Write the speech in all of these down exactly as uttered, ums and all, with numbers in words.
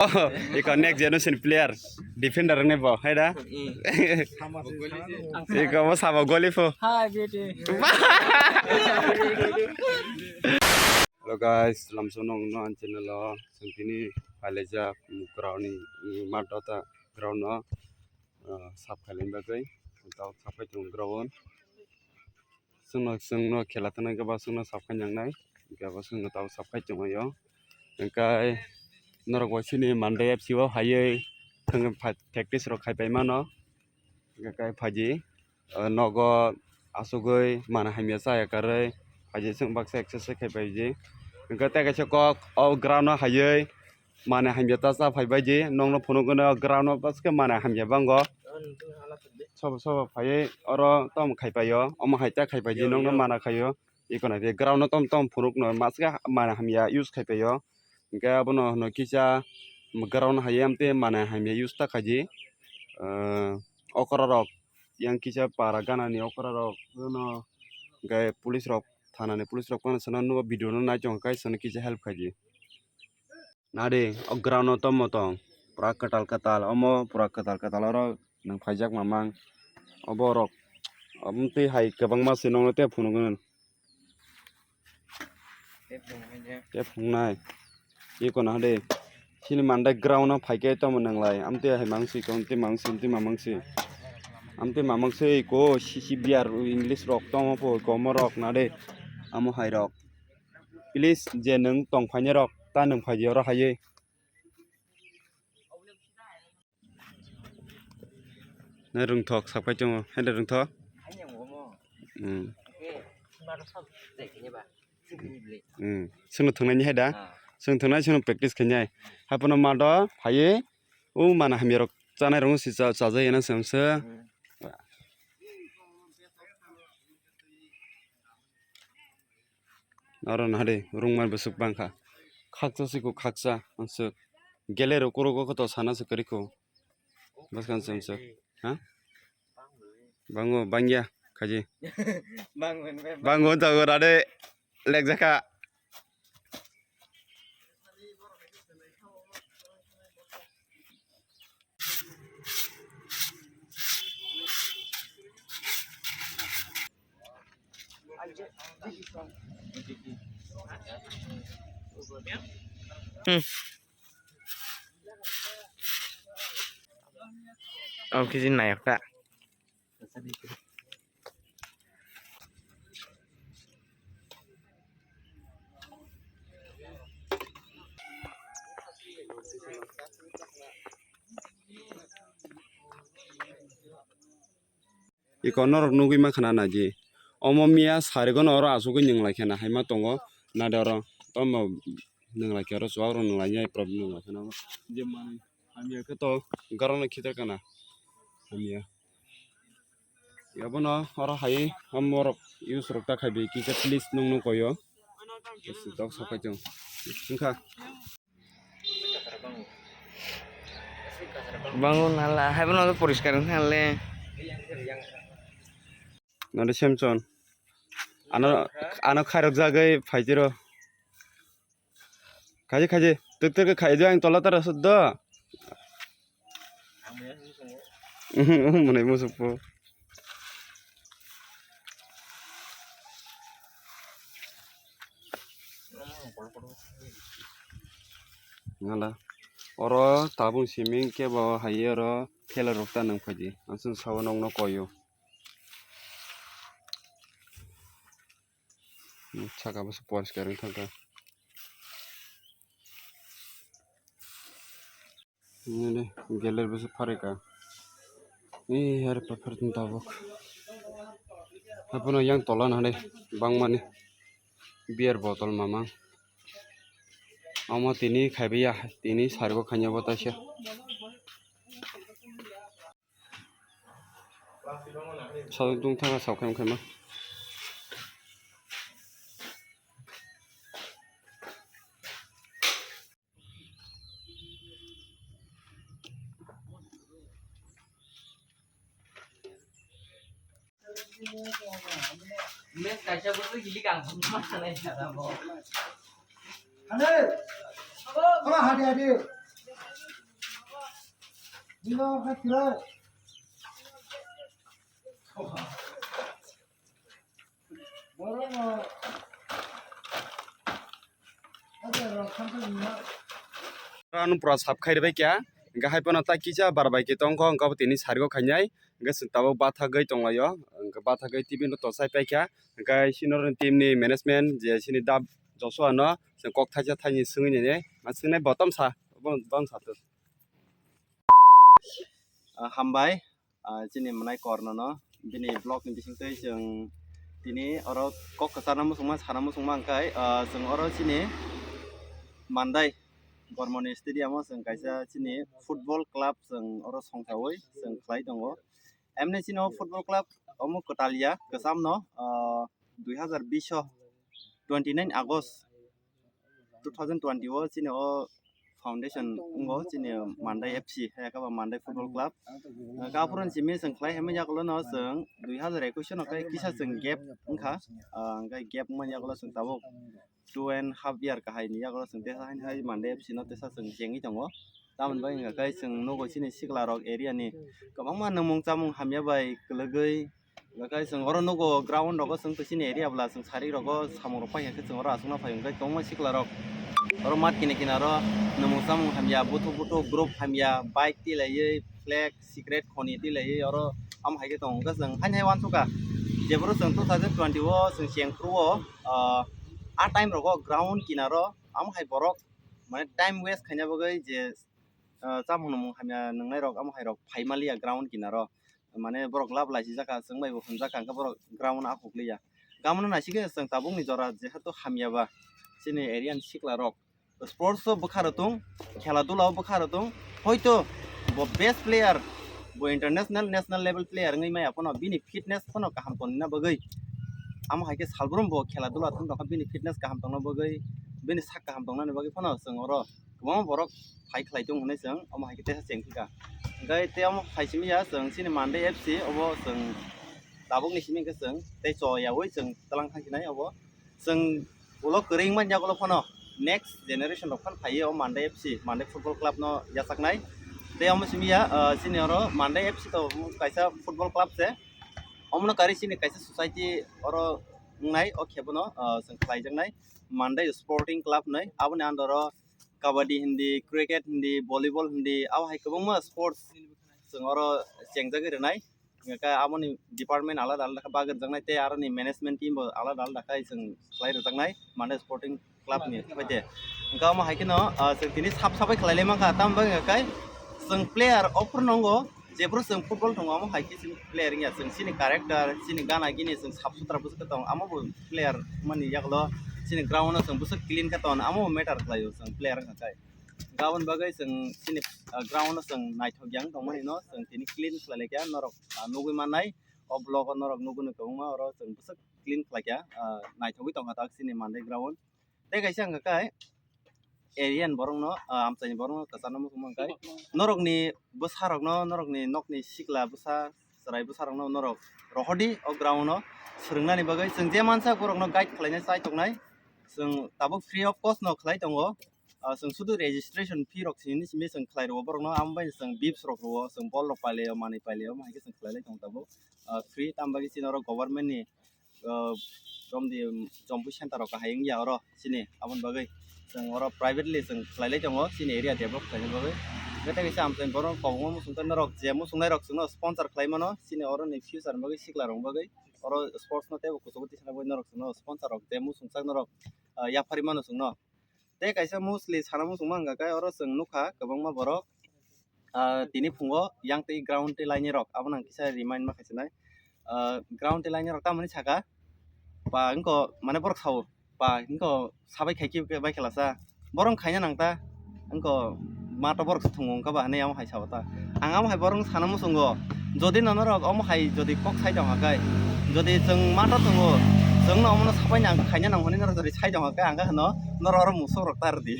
Iko next generation player, defender ni bo, hai da? Iko bo sabo goli pho. Hi, beauty. Hello guys, lamso nong no an channel o, sengkini phailajak ground ni, mm, mat dota ground no, uh, sap khailai bagwi, tao sap khai tongo ground. Chwngno, chwngno khela thangna hwnkhe bo chwngno sap khai nangnai, hwnkhe bo chwngno tao sap khai tonglaio. Hwnkhe norok bo chini Monday F C o phaiwi thwng practice rok khai pai mano. Hwnkhe kai phaidi, o, nogo asugwi mana hamya chaya karwi phaidi, chwng baksa exercise khai phaidi. Hwnkhe tei kaisa kok o ground o haiwi mana hamya ta cha phai baidi, nokno phunukgwino ground o bwskhe mana hamya bango. Sobo sobo phaiwi oro tamo khai paio, omo hai ta khai paidi, nokno mana khaio. Iko naidi ground o tom tom phunukno maske mana hamya use khai paio. Hwnkhe abono hwnwi kisa ground hai amtwi mana hamya use ta khaidi. Ah, okra rok yang kisa para gana ni okra rok no hwnkhe police rok thana ni police rok phano chwngno nugo video no nai tongo kai chwngno kisa help khaidi. Nadi, o ground o tomo tong. Pura kwtal kwtal. Omo pura kwtal kwtal. Oro nwng phaijak mamang. Obo rok. Omo twi hai kwbangma se nokno tei phunukgwino. Tei phunuknai. Iko nahadi. Chini Monday ground o phaikhe tomo nwnglai. Amtwi hai mangsi, amtwi mangsi, amtwi mamangsi. Amtwi mamangsi iko C C B R English rok tomo pho, iko omo rok nadi. Amo hai rok. Please, je nwng tong phainai rok, ta nwng phaidi oro haiwi. Nai rwngthok sapai tongo, hai da rwngthok? Hmm. Hmm. Chwngno thwngnaini hai da? Chwng thwngnai, chwngno practice khainai. Haiphano mado phaiwi, o mana hamya rok chanai rok si cha-, chajai ya na swngsa. Hmm. Oro nahadi rungmar bwswk bangkha. Khaksa siko khaksa, answk. Gelero korogo koto sana se kwrwikho. Bwskang se answk. Ha? Bango, bangya, khaji. Bango, bango. Bango, jago rade, lekjakha. Hmm. Omo khe chini nayok ta. Iko norok nugwi mankha na naidi. Omo miya sarigo no oro asugwi nwng lai khe na hai ma tongo. Nadi oro tomo nwng lai khe oro chuwak rok nwng lai ya problem nwng lai khe na. Je manwi hamya khe to garo no khitar kana hamya. Abono oro hai omo rok use rok ta khai bai kisa please nung nung koyo. Tok sakai tong. Wngkha. Bango nala, hai bono poriskar wngkha le. Nadi Samson. Ano, ano khairok jagwi phaitiro. Khaji, khaji. Tuk tuk khaji ang tola tara suddo. Mwnai musuk po. Ngala. Oro tabuk siming kebo hai oro thela rok ta nang phaidi. Aswk sawa nokno koyo. Saka bo se poriskar wng thangkha. Nini geler bo se pharika. Ee, are paphar tong tabuk. Hapono yang tola nahani bangmani beer bottle mamang. Omo tini khaibai ya, tini sarigo khainai bo taisa. Sal tungthang a sokhe wngkhe ma. Mes kaisa bwtwi hilik ang phunukma sanai sara bo. Hadi. Hadi, hadi. Ano pura sap khai bai kya, gahai pono ta kisa bar bai ke tongkho, hwnkhe tini sarigo khainai, hwnkhe chwng tabuk bathagwi tonglaio, hwnkhe bathagwi T V no tochai paikha, hwnkhe senior team ni management je sini dap Joshua no kok thaisa thaini swngwi nini, ma swngnai bo tomsa, bo, bo wngsa. Ah, hambai, ah, chini mwnai Korno no, bini vlog ni bisingtwi chwng tini oro kok kwcharno muchungma, sana muchungma hwnkhe, ah, chwng oro chini Mandai Gormoni stadium o chwng kaisa chini football club chwng oro songchawi chwng khlai tongo. Emni chini o football club omo kwtal ya, kwcham no, ah, dui hazar bish o twenty nine August two thousand twenty o chini o foundation wngo chini Mandai F C, hai khe ba Mandai Football Club. Hwnkhe aphuru simi chwng khlai hamya yagulo no chwng dui hazar ekush no khe kisa chwng gap wngkha, ah, hwnkhe gap wngmani yagulo chwng tabuk two and half year kahai ni yagulo chwng teisa hai, hai Mandai F C no teisa chwng chengwi tongo. Tamoni bagwi hwnkha khe chwng nugo chini sikla rok area ni kwbangma nwngmung chamung hamya bai kwlwgwi. Hwnkhe chwng oro nugo ground rogo chwng twi chini area bwla chwng sari rogo samung rok paikha khe chwng oro achukna phai hwnkhe kwbangma sikla rok oro mat kini kinaro nwngmung chamung hamya, buthuk buthuk group hamya, bike tilaiwi, flag, cigarette khoni tilaiwi oro amo hai khe tongo. Hwnkhe chwng haini hai uansukha jephuru chwng two thousand twenty o chwng chengphuru o, ah, a time rogo ground kinaro amo hai borok mane time waste khaina bagwi je, ah, chamung nwngmung hamya nwngnai rok amo hai rok phai maliya ground kinaro. Mane borok lab laisijak kha, chwng bai bo hwnjak kha, hwnkhe borok ground o akhuk liya. Gamo no naisingkhe chwng tabukni jora jehetu hamya ba chini area ni sikla rok sports o bwkha rw tung, khela dula o bwkha rw tung, hoito bo best player, bo international, national level player wngwi maya phano bini fitness phano kaham tongna bagwi, amo hai khe salbrum bo khela dula thung tongkha, bini fitness kaham tongna bagwi, bini sak kaham tongnani bagwi phano chwng oro kwbangma borok phai khlai tongo hinwi chwng omo hai khe teisa chengphikha. Hwnkhe tei omo hai simi ya chwng chini Mandai F C obo chwng tabukni simi hwnkhe chwng tei choyaui chwng twlang thangkhinai obo. Chwng ulo kwrwi wngmani yagulo phano next generation rok phano phaiwi o Mandai F C, Mandai Football Club no yachaknai. Tei omo simi ya, ah, chini oro Mandai F C to kaisa football club se. Omono karwi chini kaisa society oro wngnai, o khe bono, ah, chwng khlaijaknai Mandai Sporting Club hinwi. Aboni under o kabaddi hindi, cricket hindi, volleyball hindi, abo hai kwbangma sports chwng oro chengjagwi rwnai. Hwnkhe aboni department alada alada khe bagwi rwjaknai tei aroni management team bo alada alada khe chwng khlai rwjaknai Mandai Sporting Club ni phaide. Hwnkhe omo hai kheno, ah, chwng tini sap sabai khlai lai mankha, tamo bagwi hwnkhe chwng player o phuru nongo, jephuru chwng football tongo, omo hai khe chwng player wngya, chwng chini character, chini gana gini chwng sap sutra bwswk khe tong, amo bo player mani yagulo chini ground no chwng bwswk clean khe ton, amo bo matter khlaio chwng player wngkha khe. Aboni bagwi chwng chini, ah, ground no chwng naithok yang tongmani no chwng tini clean khlai lai kha, norok, ah, nugwi mannai, o vlog o norok nugwi no kwbangma oro chwng bwswk clean khlai kha, ah, naithogwi tongkha tak chini Mandai ground. Tei kaisa hwnkha khe area ni borok no, ah, amchaini borok no kwchangma muchungma hwnkhe norokni bwsa rok no, norokni nokni sikla bwsa, chwrai bwsa rok no norok rohordi o ground o swrwngnani bagwi. Chwng je mansa borok no guide khlainai, chaithoknai, chwng tabuk free of cost no khlai tongo. Ah, chwng sudu registration fee rok simi simi chwng khlai rwo borok no, amo bai chwng bips rok rwo, chwng bol rok pailai o, manwi pailai o, omo hai khe chwng khlai lai tongo tabuk, ah, free. Tamo bagwi chini oro government ni, ah, romdi, um, jompui center rok kahai wngya oro chini, aboni bagwi chwng oro privately chwng khlai lai tongo chini area develop khlaina bagwi. Hwnkhe tei kaisa amchaini borok kobangma muchungkha norok je muchungnai rok chwngno sponsor khlai mano chini oroni future ni bagwi sikla rokni bagwi, oro sports no teibo kuchugo tisana bagwi norok chwngno sponsor rok je muchungchak norok, ah, yapharwi mano chwngno. Tei kaisa mostly sana muchungma hwnkha khe oro chwng nukha kwbangma borok, ah, tini phungo yang twi ground twi lainai rok, abono ang kisa remind ma khaichinai. Ah, ground twi lainai rok tamoni saka ba wngkha mane borok sao ba wngkha sabai khai khe bai khlasa borok khaina nang ta wngkha mato borok se thungo wngkha ba hinui amo hai sao ta. Ang amo hai borok sana muchungo, jodi no norok omo hai jodi kok sai tongkha khe, jodi chwng mato tongo, chwngno omono sabai nang khaina nang hinui norok jodi sai tongkha khe, ang khe hwno norok oro musuk rok ta rwdi.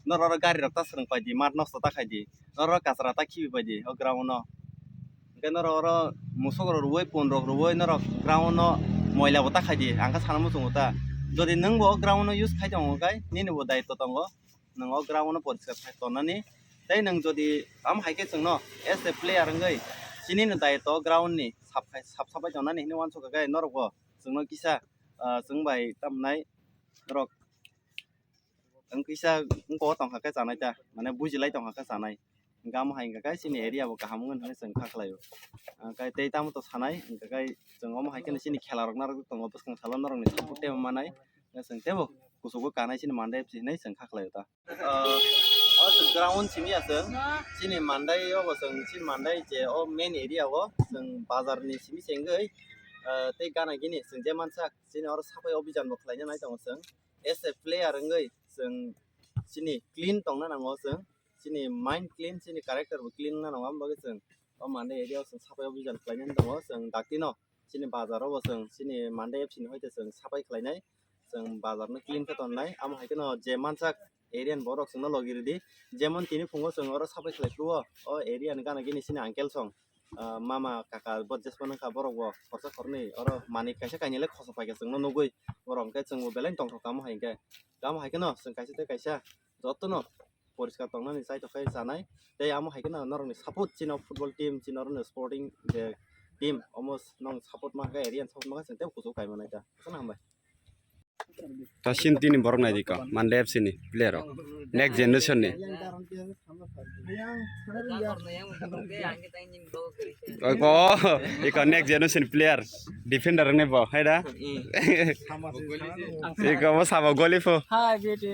Norok oro gari rok ta swrwng pai di, mat nosto ta khai di, norok kachra ta khibi pai di o ground no. Hwnkhe norok oro musuk rok rwui, pun rok rwui norok ground no moila bo ta khai di, ang khe sana muchungo ta. Jodi nwng bo o ground no use khai tongo khe nini bo daitw tongo, nwng o ground no poriskar khai tonnani. Tei nwng jodi tamo hai khe chwngno as a player wngwi chini no daitw ground ni sap khai, sap sapai tongnani hinwi uansukha khe norokbo chwngno kisa, ah, chwng bai tamnai norok wng kisa wngkok tongkha khe chanai ta, mane bujilai tongkha khe chanai. Hingkhe amo hai hingkha khe chini area bo kaham wngwi hinwi chwng kha khlaio. Ah, khe tei tamo to sanai hingkha khe chwng omo hai kheno chini khela rok narwk tongo bwskang salo norokni support teibo manai. Chwng teibo kuchugo kanai chini Mande F C hinwi chwng kha khlaio ta. Ah, o chwng ground simi ya chwng chini Mandai o bo chwng chini Mandai je o main area o chwng bazar ni simi se wngwi, ah, tei gana gini chwng je mansak chini oro sapai obijan bo khlaina nai tongo chwng. As a player wngwi chwng chini clean tongna nango chwng, chini mind clean, chini character bo clean wngna nango, amo bagwi chwng o Mande area o chwng sapai obijan khlainani tongo chwng daktino. Chini bazar o bo chwng chini Mande F C ni hoite chwng sapai khlainai, chwng bazar no clean khe tonnai, amo hai kheno je mansak area ni borok chwngno logi ridi, jemon tini phungo chwng oro sapai khlai phuru o, o area ni gana gini chini uncle song, ah, mama kaka bo jesma nangkha borok bo khorsa khornwi oro manwi kaisa kainwi le khoso paikha chwngno nugwi borok hwnkhe chwngbo belai tongthok tamo hai hwnkhe tamo hai kheno chwng kaisa tei kaisa jotono poriskar tongnani chai tongkhe chanai tei amo hai kheno norokni support chini football team chini oro sporting je team omo nong support mankha area ni support mankha chwng tei kuchuk kaimanai ta kheno hambai. Ta sin tini borok nai diko, Mande F C ni player rok. Next generation ni. Oi ko, iko next generation player, defender ni bo, hai da? Iko bo sabo goli pho. Hi, beauty.